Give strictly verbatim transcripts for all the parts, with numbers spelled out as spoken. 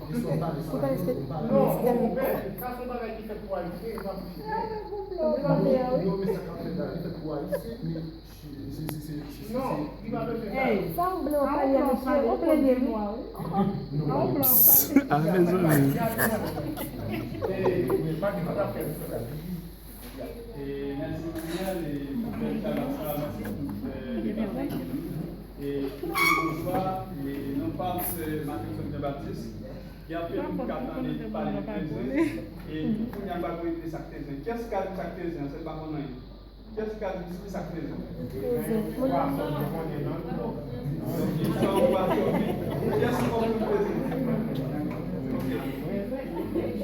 Ou pa respè ministè nou. Non, men sa se yon bagay ki fèt pou Ayisyen, e pa pou Chilyen. Non, men sa k ap fèt la, li fèt pou Ayisyen, men Chili, se, se, se, se, se, non, li pa bezwen sa. Sa w vle w pale a mesye, w plede wi. Non, non. A mezanmi. E, men pa gen sa k ap fèt. E, mèsi Daniel, e pou bèl dyalòg sa, mèsi pou, e, deba sa. E, bonswa, e, non pa m se Martinson Jean Baptiste, gen anpil moun k ap tande pale de Tezen, e pou kounye a m pa konn sa k Tezen. Kiyès k ka di sa k Tezen an, se l pa konn anyen. Kiyès k ka di sa k Tezen? Tezen. Donk, sa w pa konn. Kiyès ki konn Tezen?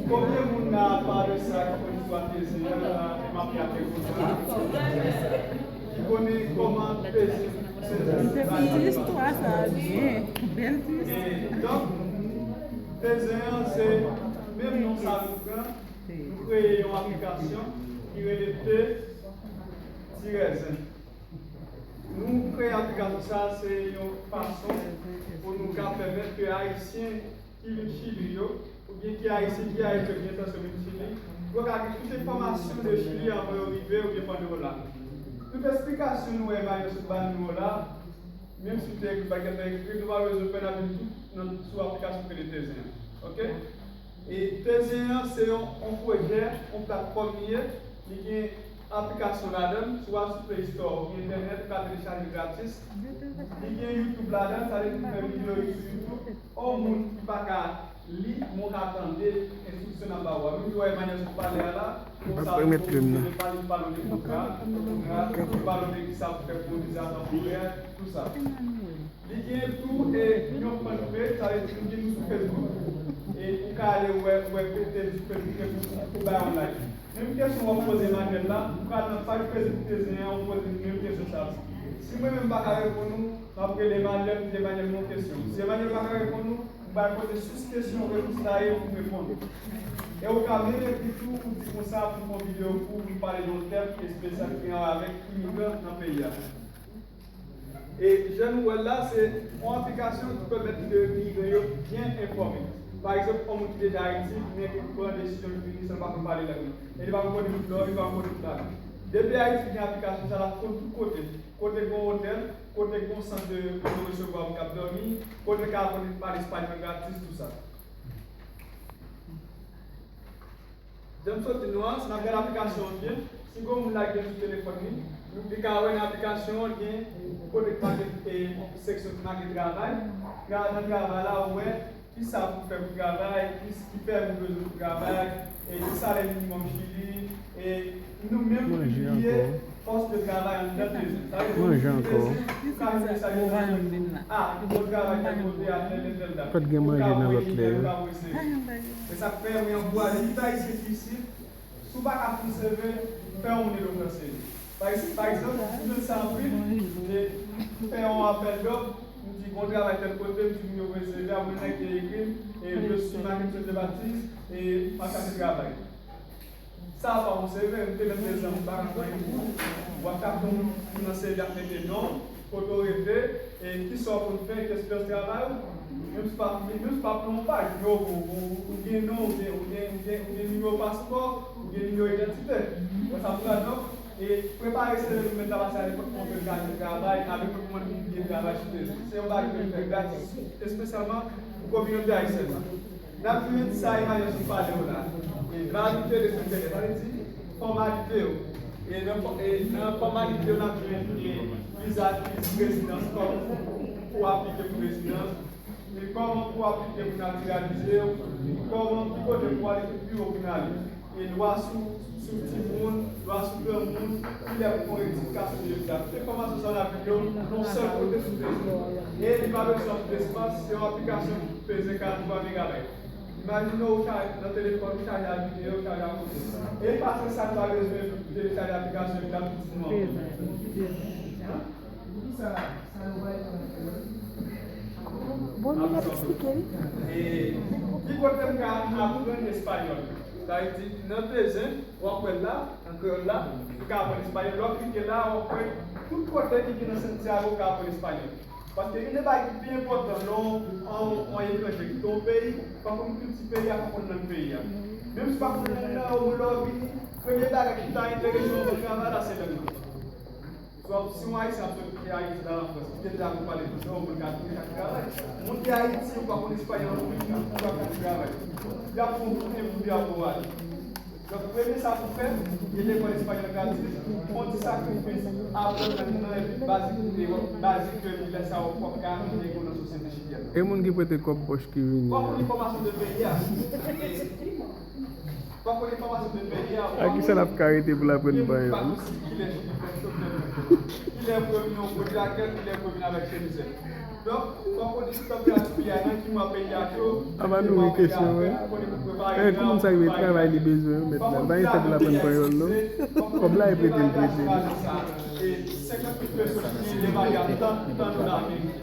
Konbyen moun la, apa de sa, ki konn istwa Tezen an, m ap gade konsa, ki konnen kòman Tezen, Tezen. Mwen te konn ti istwa sa a byen. Bèl ti istwa. E, donk, Tezen an, se menm non sa nou pran, nou kreye yon aplikasyon ki rele T tirè Zen. Nou kreye aplikasyon sa a, se yon fason pou nou ka pèmèt ke Ayisyen ki vin Chili yo, oubyen ki Ayisyen ki Ayiti yo, ki entansyon vin Chili, yo ka gen tout enfòmasyon de Chili anvan yo rive oubyen pandan yo la. Tout esplikasyon nou wè Emmanuel sot ba nou yo la, menm si w te ekri, pa t ekri, nou pa bezwen fè, n ap jwenn tout nan, sou aplikasyon ki rele Tezen an. Oke? E Tezen an, se yon, yon pwojè, yon platfòm li ye. Li gen aplikasyon ladan l. Si w al sou Play Store oubyen entènèt, ou ka telechaje l gratis. Li gen YouTube ladan l, sa vle di nou fè videyo sou YouTube. Yon moun ki pa ka li, men w ka tande enstriksyon n ap ba w a. Menm jan w wè Emmanuel sot pale a la, konsa w pale, w pale w de kontra, kontra, w pale w de kisa pou fè pou viza tanporè, tout sa. Li gen tou, e, yon fanpage, sa vle di nou gen nou sou Facebook. E ou ka ale wè, wè kote sou Facebook e pou, pou bay yon like. Menm kesyon w ap poze Emmanuel la, ou ka al nan paj Facebook Tezen an, ou poze menm kesyon sa a. Si mwen menm m pa ka reponn ou, m ap rele Emmanuel, m di Emmanuel, m gen yon kesyon. Si Emmanuel pa ka reponn ou, m pral poze sous kesyon repons la ye pou m reponn. E ou ka menm ekri tou, ou di konsa pou m fè yon videyo pou ou, pou m pale de yon tèm espesyal ki gen rapò avèk imigran nan peyi a. E jan nou wè l la, se yon aplikasyon ki pèmèt ke migran yo byen enfòme. Pa egzanp, yon moun ki deja Ayiti, men ki pran desizyon l vini san l pa konn pale lang nan. E li pa konn kote pou dòmi, li pa konn kote pou l ale. Depi Ayiti gen aplikasyon sa a, l ap konn tout kote. Kote gen yon otèl, kote gen yon sant de, de resevwa moun k ap dòmi, kote l ka aprann pale espayòl gratis, tout sa. Jan m sot di nou an, si n ap gade aplikasyon an byen, si gon moun la gen sou telefòn li, li ka wè nan aplikasyon an gen kote k make, e, seksyon ki make travay. Nan travay la, ou wè kisa pou fè pou travay, ki, ki pèmi w bezwen pou travay, e ki salè minimòm Chili, e nou menm ki pibliye pòs de travay anndan Tezen. Sa vle di, Tezen, ou ka vin sa yo, a, ki bon travay tèl kote a tèl lè tèl dat. Ou ka voye imèl, ou ka voye CV. E sa k fè mwen ankouraje tout Ayisyen ki isit, si w pa ka fè yon CV, fè yon moun elokans li. Pa egz-, pa egzanp, m jwenn sa anpil, e fè yon apèl dòf, m di gon travay tèl kote, m di moun yo voye CV, apre nèg yo ekri m, e je suis Martinson Jean Baptiste, e m ap chache travay. Sa a pa yon CV, m te mèt te zanmi, m pa ka fè anyen pou ou. W ap ka fè yon, yon CV ap mete non, kote w rete, e kisa w konn fè, ki eksperyans travay ou. Menm si pa, menm si pa pou yon paj, men ou, ou, ou, ou gen non, ou gen, ou gen, ou gen, ou gen nimewo paspò, ou gen nimewo idantite. Wè sa m pral non. E prepare CV nou mèt la pase a nenpòt kote l ka jwenn travay, avèk nenpòt moun ki gen travay sou Tezen. Se yon bagay ki fè gratis, espesyalman pou kominote ayisyèn nan. N ap jwenn sa Emmanuel sot pale w la. E valide de sou teren, sa vle di fòmalite yo. E nan fò-, e nan fòmalite yo, n ap jwenn, e, viza, viza rezidans, kòman pou aplike pou rezidans, e kòman pou aplike pou natiralize w, kòman, ki kote pou ale, ki biwo pou n ale. E dwa sou, sou timoun, dwa sou granmoun, kilè pou fè yon redifikasyon de viza. Tout enfòmasyon sa yo n ap jwenn yo nan yon sèl kote sou Facebook. E li pa bezwen anpil espas, se yon aplikasyon ki peze karanntwa megabayt. Imajine w chaje nan telefòn ou, chaje ak videyo, chaje ak foto. E li pa se sa, nou pa bezwen telechaje aplikasyon epi l ap di nou anpil. Bon, nou ap eksplike, wi. E ki kote m ka aprann espayòl? Sa vle di, nan Tezen, w ap wè l la, an kreyòl la, ou ka aprann espayòl. Lè w klike la, w ap wè tout kote ki gen nan Santiago ou ka aprann espayòl. Paske youn nan bagay ki pi enpòtan lè w, yon, yon etranje kite yon peyi, fòk ou konn kilti peyi a, fòk ou konn lang peyi a. Menm si w pa konn lang nan, omwen lè w vini, premye bagay ki ta enterese w nan travay la, se lang nan. Swa si yon Ayisyen ap sot Ayiti, l al an Frans, kite l la pou pale fransè, omwen l ka tounen k al travay. Moun ki Ayiti, ou pa konn espayòl, ou vin, ou pa ka travay. Y ap fè w tounen pou y ap ou ale. Donk, premye sa pou fè, gen lekòl espayòl gratis, fè yon ti sakrifis, aprann nan, nan bazik, bazik, lè sa w ap ka entegre w nan sosyete chilyèn nan. E moun ki prete kòb pòch ki vini a? Fòk ou gen enfòmasyon de peyi a. Fòk ou gen enfòmasyon de peyi a. A kisa l ap ka rete pou l aprann panyòl? Kilè Chili fè choklè, kilè pou yo vin yon gwo djakèt, kilè pou yo vin avèk chemize. Donk, fòk ou di tanperatur peyi a, nan ki mwa peyi a cho, nan ki mwa peyi a frèt, kote pou prepare nan, pou prepare nan. Ki moun sa ki travay li bezwen, mèt la. Li pa gen tan pou l aprann panyòl, non. Kòb la, e prete l prete. E senkant mil peso ki gen, li evalye a trant, trant dola ameriken.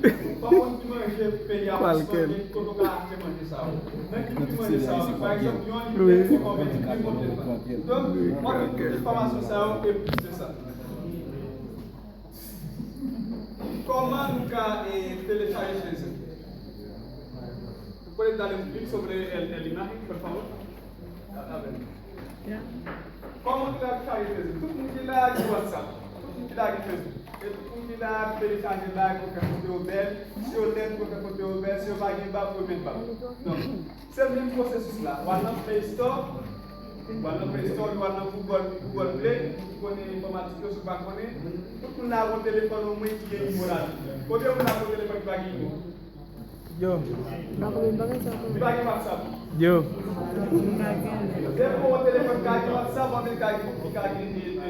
Fòk ou di manje peyi a pou chanje, kote w ka achte manje sa yo. Nan ki pri manje sa yo. Pa egzanp, yon lit pen, se konbyen? Donk, w ap gen tout enfòmasyon sa yo e plis de sa. Kòman nou ka, eh, telechaje T Z? Puede darle un clic sobre el, el imagen, por favor? A, a ver. Kòman telechaje T Z? Tout moun ki la gen WhatsApp. Tout moun ki la gen Facebook. E tout moun ki la telechaje bagay pou fè foto yo bèl. Si yo lèd pou fè foto yo bèl. Si yo pa gen bab pou yo met bab. Donk, se menm pwosesis la. W al nan Play Store, w al nan Play Store, w al nan Google, Google Play, ou konnen enfòmatik yo, si w pa konnen, tout moun la gon telefòn omwen ki gen imo ladan. Konbyen moun la gon telefòn ki pa gen imo? Yo. Li pa gen WhatsApp. Yo. Depi yon telefòn ka gen WhatsApp, anpil ka gen, ki ka gen T Z.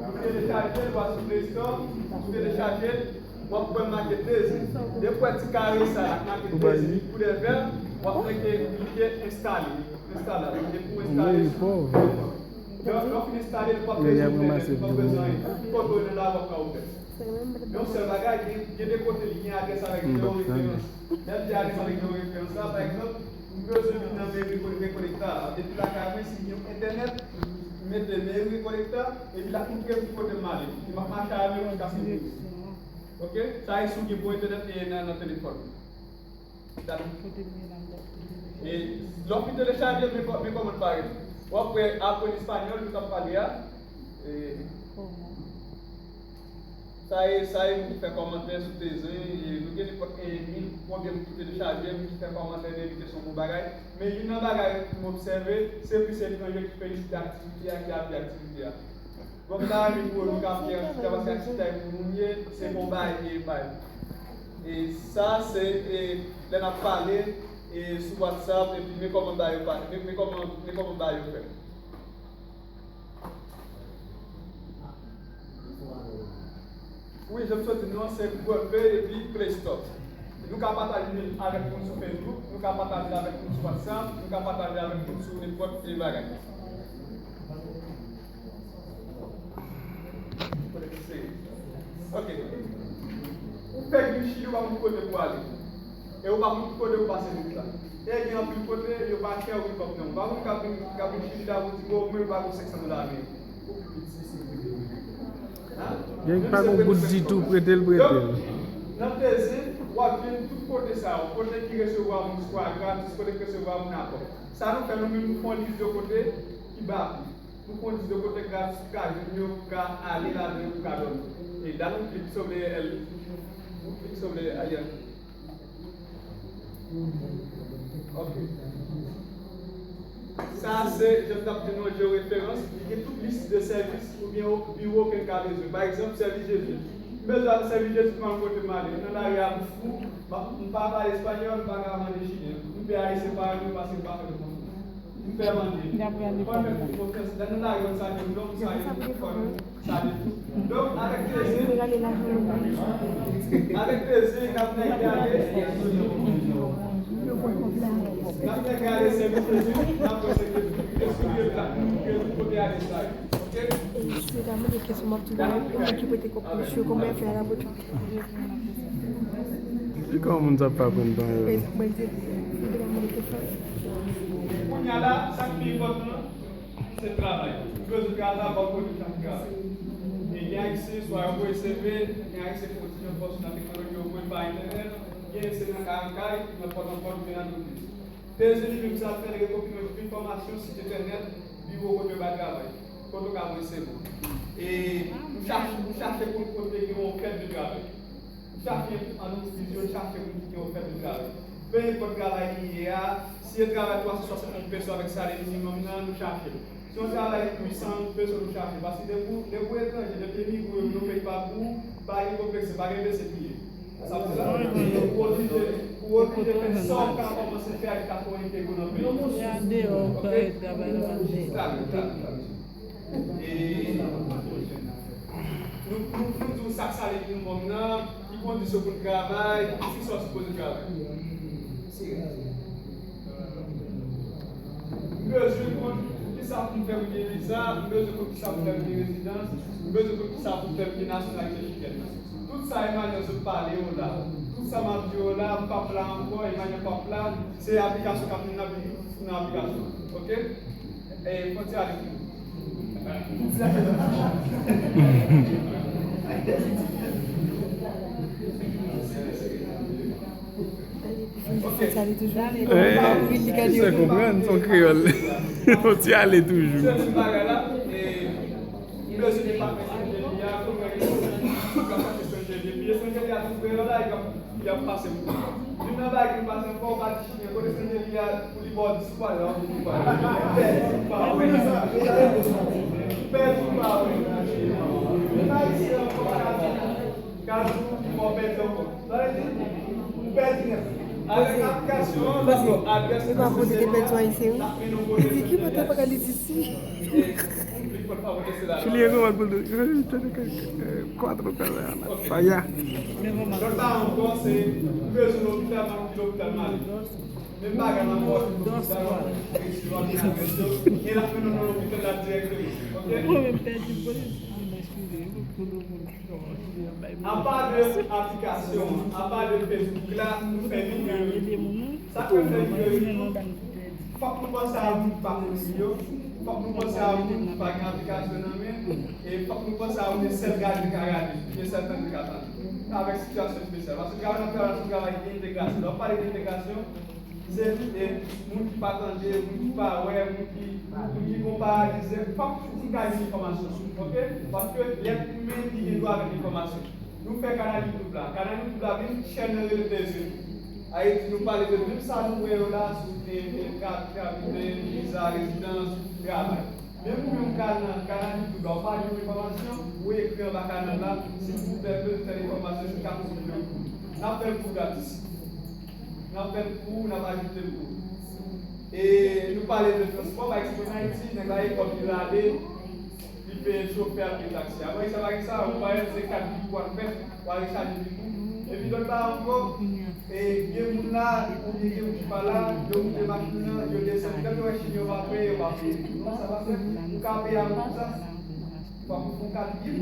Ou telechaje l, w al sou Play Store, ou telechaje l, w ap wè make T Z. Depi w wè ti kare sa a, make T Z, koulè vè, w ap klike, klike enstale. Enstale la. Depi w enstale, lè w fin enstale, ou p ap bezwen entènèt, ou p ap bezwen anyen. Tout kote w ye la, w ap ka ouvè. Yon sèl bagay, gen, gen de kote li gen adrès avèk nimewo referans. Lè m di adrès avèk nimewo referans la, pa egzanp, m bezwen vin nan meri Rekolekta a. Depi lakay mwen, si m gen entènèt, m mete meri Rekolekta, epi l ap montre m ki kote m ale. Epi m ap mache avè l jiskaske m rive. Oke? Sa e si w gen bon entènèt e nan, nan telefòn. E lè w fin telechaje l, men kò-, men kòman l parèt. W ap wè aprann espanyòl nou t ap pale a. E sa e, sa e moun ki fè kòmantè sou T Z, e nou gen nenpòt, e, mil pwoblèm ki telechaje, moun ki fè kòmantè de li ke se yon bon bagay. Men youn nan bagay m obsève, se plis etranje ki felisite aktivite a, ki apiye aktivite a. Bon, m ta renmen pou nou ka fè yon ti travay, paske aktivite a pou nou ye, se bon bagay li ye bay. E sa, se, e, lè n ap pale, e, sou WhatsApp, epi men kòman bagay yo pa, men, men kòman, men kòman bagay yo fèt. Wi, jan m sot di nou an, se Google Play epi Play Store. Nou ka pataje l avèk moun sou Facebook, nou ka pataje l avèk moun sou WhatsApp, nou ka pataje l avèk moun sou nenpòt de bagay. Ok. Ou fèk vin Chili, ou pa konn ki kote pou w ale. E ou pa konn ki kote pou pase lit la. E gen anpil kote, yo pa chè, ou gen kòb nan men w. Pa konn k ap vin, k ap vin Chili la, pou di, bon, mwen pa gon senk san dola ameriken. Ou pi piti, si w vle. Hein? Gen ki pa gon goud ditou, prete l, prete l. Donk, nan T Z, w ap jwenn tout kote sa yo. Kote ki resevwa moun swa gratis, kote ki resevwa moun a kòb. Sa nou fè, nou menm nou fè yon lis de kote ki ba pri. Nou fè yon lis de kote gratis pou ka jwenn yo, pou ka ale ladan yo, pou ka dòmi. E dan nou klik sobre el, nou klik sobre ayen. Ok. Sa se, jan m t ap di nou, jeoreferans, li gen tout lis de sèvis oubyen biwo ke n ka bezwen. Pa egzanp, sèvis Jezi. M bezwen al sèvis Jezi pou m al kote m ale. Nan lari a, m fou, m pa, m pa pale espanyòl, m pa ka mande chilyen. M pè ayisyen parèy mwen paske m pa fè l konfyans. M pè mande. Fò n fè konfyans. Lè nou lage yon sa ke nou, sa de fò nou, sa de fò. Donk, avèk plezi, avèk plezi, n ap nèk gade, n ap nèk gade sèvis Jezi, n ap wè se ke, ke sou lye la, ke nou kote ale sa yo. Oke? E si ta mande kesyon, m ap di w, ou ki prete kòb pou yo, kòman yo fè a la boutik? Ki kòman moun sa pa konn panyòl? Kounye a la, sa k pi enpòtan, se travay. Ou bezwen travay, w ap konnen sa k travay. E Gen Ayisyen, swa yo voye C V, gen Ayisyen ki kontinye fòs nan teknoloji yo mwen pa entènèt, gen se nan kay an kay, nan pòt an pòt, gen nan tout. Tezi li menm sa l fè, li rekopile tout enfòmasyon, sit entènèt, biwo kote yo bay travay, kote yo ka voye C V. E nou chache, nou chache pou kote gen yon fèt de travay. Nou chache antrepriz yo, nou chache moun ki gen yon fèt de travay. Pe enpòt travay li ye a, si e travay twa san swasann mil peso avèk salè minimòm nan, nou chache l. Si yon travay uit san peso nou chache, paske depi w, depi w etranje, depi w emigre, w vin yon peyi pa pou ou, pa gen konplekse, pa gen bese piye. Sa vle di, ou oblije, ou oblije fè sa w ka kòmanse fè a ki ka fè w entegre nan peyi. Ok? Talè, talè, talè. E nou, nou, nou di w sa k salè minimòm nan, ki kondisyon pou n travay, kisa w sipoze travay. M bezwen konn kisa pou m fè pou gen viza, m bezwen konn kisa pou m fè pou gen rezidans, m bezwen konn kisa pou m fè pou gen nasyonalite chilèn nan. Tout sa Emmanuel sot pale yo la, tout sa m ap di yo la, m p ap la ankò, Emmanuel p ap la, se aplikasyon k ap vin nan, nan aplikasyon. Ok? E, fwontyè ale. Ok. Sa li toujou. Eh, se konprann, se yon kreyòl. Fwontyè ale toujou. Sèl ti bagay la, e, li bezwen depatman etranje li a, pou mwen, li ap pase etranje li. Epi etranje li a tou kreyòl la, li ap, li ap pase pou li. Youn nan bagay ki pase ankò, ou pa di chilyen, kote etranje li a, pou li ba w dis ou pa la, ou pa la. Pèdi ou pa wè. Pèdi ou pa wè. Menm Ayisyen ankò, pa ka di, ka di ou, ou pèdi ankò. Sa vle di, ou pèdi nèt. Avèk aplikasyon an, adrès. Li pa pote te pèdi Ayisyen, wi. Li di, ki bò te pa ka li di si? Chilyen gen wòl pou l di, eh, tande ke, eh, cuatro caranas, pa allá. Lòt bagay ankò, se, m bezwen lopital, m ap lopital, m ale. Menm bagay nan pòt, lopital, e l ap mennen w nan lopital la dirèkteman. Ok? Apa de aplikasyon, apa de Facebook la, nou fè videyo. Sa k fè m fè videyo YouTube, fòk nou panse a moun ki pa konn li yo, fòk nou panse a moun ki pa gen aplikasyon nan men, e fòk nou panse a moun sèl gade ka gade, oubyen sèl tande ka tande. Avèk sitiyasyon espesyal. Paske travay n ap travay la, se yon travay de entegrasyon. Lè w pale de entegrasyon, se, e, moun ki pa tande, moun ki pa wè, moun ki, moun ki gon paralize, fòk tout moun ka jwenn enfòmasyon, ok? Paske lèt imen, li gen dwa avèk enfòmasyon. Nou fè kanal YouTube la. Kanal YouTube la vin chèn nan rele Tezi. Ayiti, nou pale de menm sa nou wè yo la sou, e, e, kat, kat, e, viza, rezidans, travay. Menm ou menm ou ka nan kanal YouTube la, ou pa jwenn enfòmasyon, ou ekri anba kanal la, silvouplè, bezwen tèl enfòmasyon, nou ka konsilte pou ou. N ap fè l pou ou gratis. N ap fè l pou ou, n ap ajoute l pou ou. E nou pale de transpò, pa egzanp, ann Ayiti, nèg la gen kòb li rale, li peye chofè, l peye taksi. Apre sa, pa gen sa, ou pa wè se kat bip w al fè, w al rechaje bip ou. Epi lòt bagay ankò, e gen moun la, oubyen gen moun ki pa la, yo moute machin nan, yo desann. Lè yo wè chilyen yo pa peye, yo pa peye. Kòman sa va fèt? Ou ka peye avèk konsa? Fòk ou fè yon kat bip.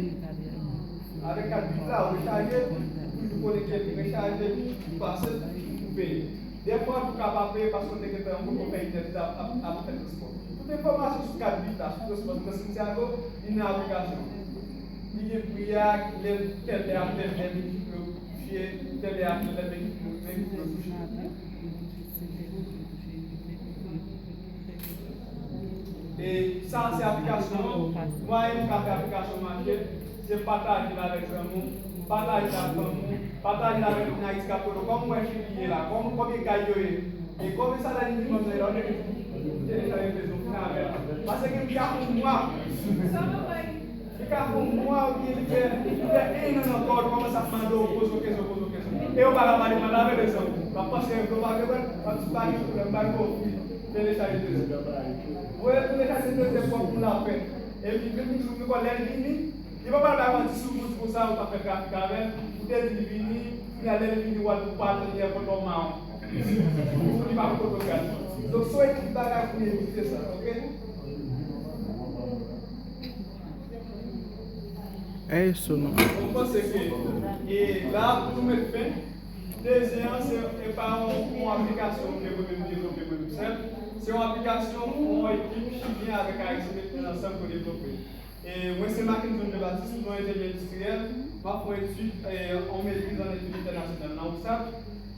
Avèk kat bip la, ou rechaje, ou toujou konekte, ou rechaje, ou pase, ou peye. Dèfwa, ou ka pa peye paske w te gentan yon konpayni entènèt ap, ap, ap fè transpò. Tout enfòmasyon sou kat bip la, sou transpò, sou Santiago, li nan aplikasyon. Li gen pri a, lè, tèl lè a tèl lè, men ki pri yo touche, tèl lè a tèl lè, men ki pri, men ki pri yo touche. E sa se aplikasyon an. Mwayen pou ka fè aplikasyon mache, se pataje l avèk zanmi w, pataje l ak fanmi w, pataje l avèk moun Ayiti k ap kote w. Kòm ou wè Chili ye la, kòm, konbyen kay yo ye? E konbyen salè minimòm nan ye la? Ou te, ou te deja regle sou fin avè l. Paske gen moun ki ap yon mwa. Li ka fè yon mwa oubyen li fè, li fè en an nan kòd, kòmanse ap mande w, poze w kesyon, poze w kesyon. E yo pa ka pale mal avè l, zanmi. W ap panse yo pa gen pwoblèm, w ap di pa gen pwoblèm, bay konfli. Telechaje Tezi. Voye telechaje Tezi, se pwòp moun l ap fè. Epi, menm jou, lè l vini, li pa pral bay manti sou moun, di konsa, ou t ap fè trafik avè l, ou te di l vini, kounye a, lè l vini, w al pou pa tann li, èpòt ba w mawon. Li pa pou kote w pral. Donk, se yon ekip bagay pou n evite sa, ok? Ey, sou non. Mwen panse ke, e, la, pou nou met fen, Tezi an, se, e pa yon, yon aplikasyon ke mwen menm m devlope mwen menm sèl. Se yon aplikasyon yon ekip chilyen avèk ayisyen mete ansanm pou devlope. E mwen se Mackenson Jean Baptiste, mwen enjenyè endistriyèl, m ap fè yon etid, e, yon metriz an etid entènasyonal nan USAP.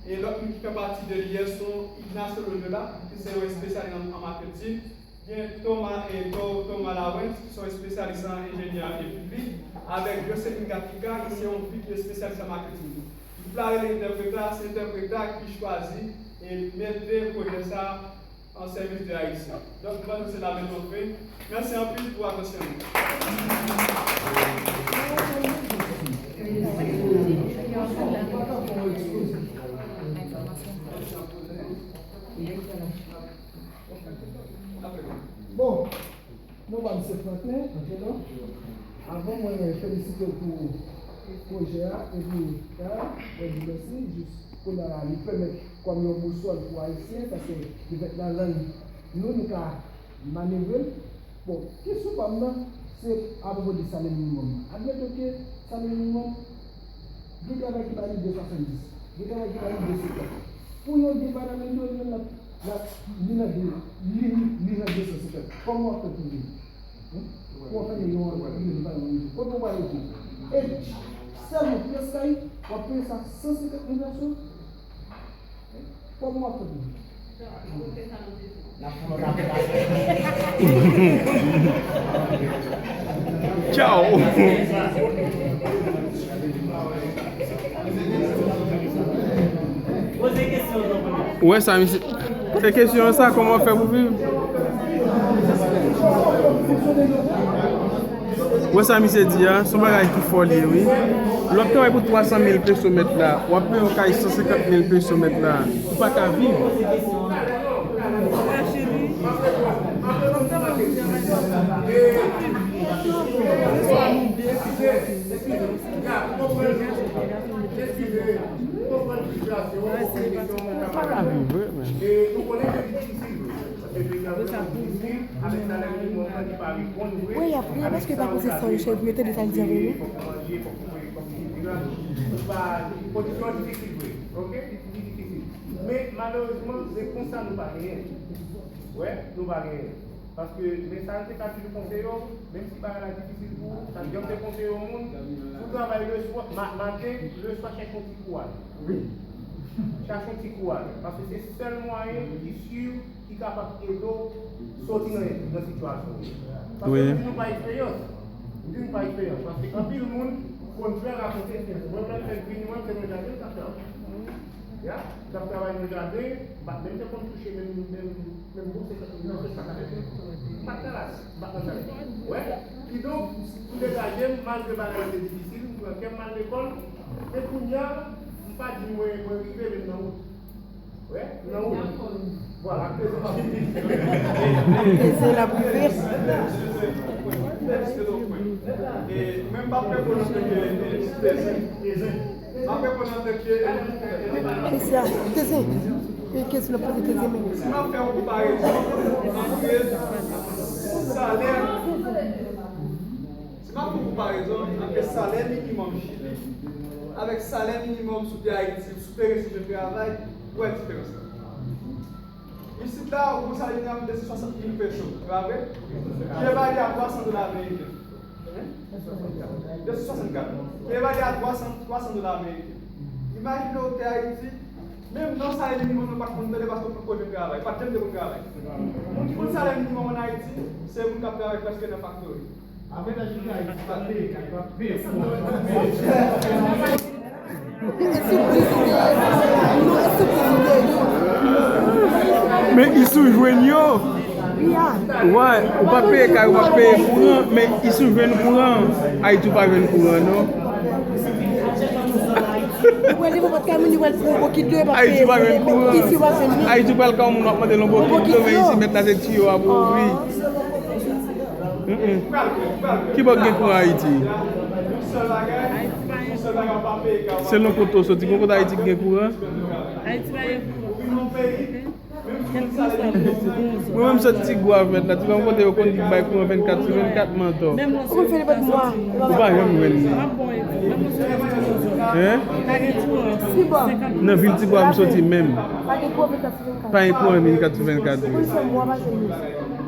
E lòt moun ki fè pati de li a se Ignacio Loyola, ki se yon espesyalis an, an maketing. Gen Thomas, e, Tho-, Thomas Lawrence, ki se yon espesyalis an enjenyè e piblik, avèk Josephine Gatica, ki se yon fi ki espesyalis an maketing. Gwoup la rele Entèpreta, se Entèpreta ki chwazi e mete pwojè sa a an sèvis de Ayisyen. Donk, m panse se la men nou fè. Mèsi anpil pou atansyon nou. Bon, non pa m se Franklin, antretan. Avan mwen felisite w pou pwojè a, epi, a, mwen di mèsi, jis kounye a li pèmèt kòm yon bousòl pou Ayisyen, paske li fèt nan lang nou, nou ka manevre l. Bon, kesyon pa m nan, se apwopo de salè minimòm nan. Admeton ke salè minimòm, gen travay ki ba li de swasanndis, gen travay ki ba li de senkant. Pou yon deba nan medyo, li menm l ap, l ap, li nan de, li, li nan de san senkant. Kòman w ap fè pou viv? Hein? Pou w fè yon, yon, yon deba nan medyo. Kote w pral rete? E sèlman pyès kay, w ap peye sa san senkant mil peso? Kòman w ap fè pou viv? Tchaw! Ou wè sa, misye? Se kesyon sa, kòman w ap fè pou viv? Ou wè sa misye di a, se yon bagay ki fò li ye, wi. Lè w ap travay pou twa san mil peso mèt la, w ap peye yon kay san senkant mil peso mèt la, ou pa ka viv. Ou pa ka viv vre, men. Wi, y ap ri, paske pa poze san Richard pou yo tande sa l di an verite. Kondisyon an difisil vre, oke? Li difisil. Men, malerezman, se konsa nou pa genyen. Wè, nou pa genyen. Paske, men sa, m te ka toujou konseye w, menm si bagay la difisil pou ou, sa k jan m te konseye yon moun, si w travay leswa, ma-, maten, leswa, chèche yon ti kouway. Wi. Chache yon ti kouway. Paske se sèl mwayen ki si ki kapab ede w soti nan, nan sitiyasyon w. Paske wi, m di nou pa eksperyans. M di nou pa eksperyans. Paske anpil moun konn fè rakonte eksperyans. Mwen menm, lè m vini, mwen, se nan jaden m t ap travay. Ya, m t ap travay nan jaden, m pa t menm te konn touche menm, menm, menm bouk senkant mil nan, se sa k ap fè. M pa t nan las, m pa t nan jaden. Wè, kidonk, m degaje m, malgre bagay yo te difisil, m pran kè m, m al lekòl, men kounye a, m pa di mwen, mwen rive, men m nan wout. Wè, nan wout. Vwala, prezan. Teze l ap rive. E, men m p ap reponn antanke, e, teze. M ap reponn antanke, e, e, e, teze. E kesyon l ap poze teze menm. Si m ap fè yon konparezon ant salè, si m ap fè yon konparezon ant salè minimòm Chili avèk salè minimòm sou tè Ayiti, sou teren sijè travay, ou wè diferans lan. Isit la, ou gon salè minimòm de san swasant mil peso, se pa vre? Ki evalye a twa san dola ameriken. De san swasannkat. Ki evalye a twa san, twa san dola ameriken. Imajine w te Ayiti, menm non salè minimòm nan pa t konn tande paske w poko jwenn travay. Pa t janm te konn travay. Moun ki konn salè minimòm ann Ayiti, se moun k ap travay prèske nan faktori. Avantaj li gen Ayiti, pa t peye kay, pa t peye kouran. Men isi w jwenn yo. Wè, ou pa peye kay, ou pa peye kouran, men isi w jwenn kouran. Ayiti ou pa jwenn kouran, non. Ayiti ou pa jwenn kouran. Ayiti ou pral ka yon moun w ap mande l yon bokit dlo, men isi mèt la se tiyo a pou ouvri. Mm-mm. Ki bò k gen kouran Ayiti? Selon kote w soti, gon kote Ayiti k gen kouran? Ayiti pa gen kouran. Mwen menm sot Tigwav mèt la, Tigwav kote yo konn di bay kouran vennkat sou vennkat, mantò. Ou konn fè nenpòt mwa. Ou pa janm jwenn li. Hein? Nan vil Tigwav m soti menm. Pa gen kouran vennkat sou vennkat. Pa gen kouran vennkat sou vennkat vre.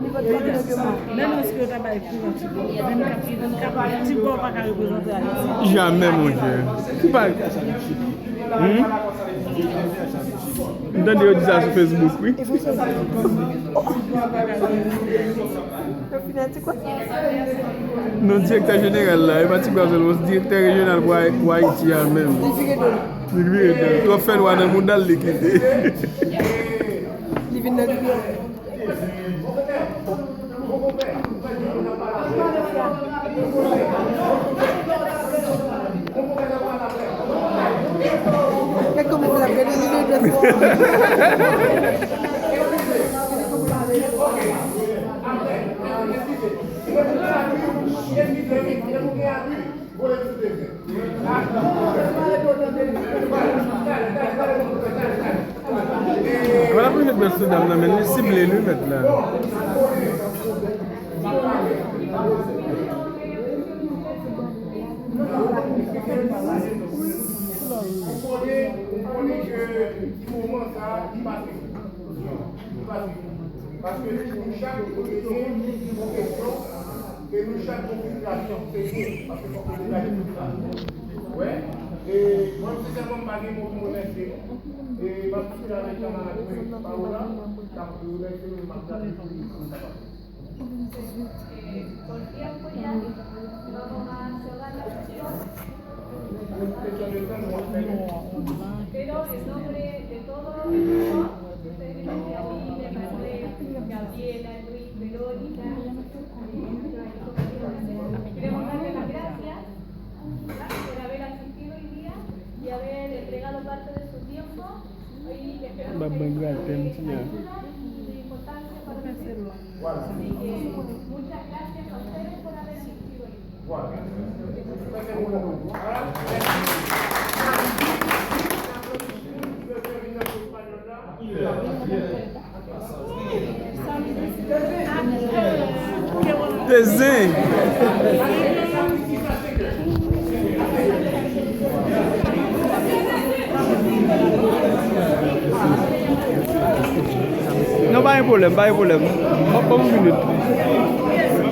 Menm lòske yo ta bay kouran Ti Bò, vennkat sou vennkat, Ti Bò pa ka reprezante Ayiti. Jamè, monchè. Ki pa. Hmm? M tande yo di sa sou Facebook, wi. Non, direktè jeneral la, e pa Ti Bò sèlman, se direktè rejyonal pou Ay-, pou Ayiti a menm. Li vire do l. Li vire do l. Twòp fè nwa nan mouda l, li kite. Li vin nan limiè. Vwala pou jèt bèl sou dam nan, men li sible l wi, mèt la. Ou konnen, ou konnen ke ti moman sa, li pa trist. Li pa trist. Paske nou chak nou gen yon kesyon, e nou chak nou gen yon sitiyasyon, se nou, paske fòk nou degaje tout sa. Wè, e mwen, sensèman, m pa gen mo pou m remèsye nou. E m ap kite avèk kanmarad mwen, Paola, k ap remèsye nou, e m ap gade pou li, pou li kapab. Eh, por tiempo ya, vamos a cerrar la sesión. Pero en nombre de todo el equipo, especialmente a mí, de Manuel, Gabriela, Luis, Verónica, queremos darle las gracias por haber asistido hoy día y haber entregado parte de su tiempo. Ba bang la tèm ti a. Te zen. Non, pa gen pwoblèm, pa gen pwoblèm. Ban, ban m yon minit.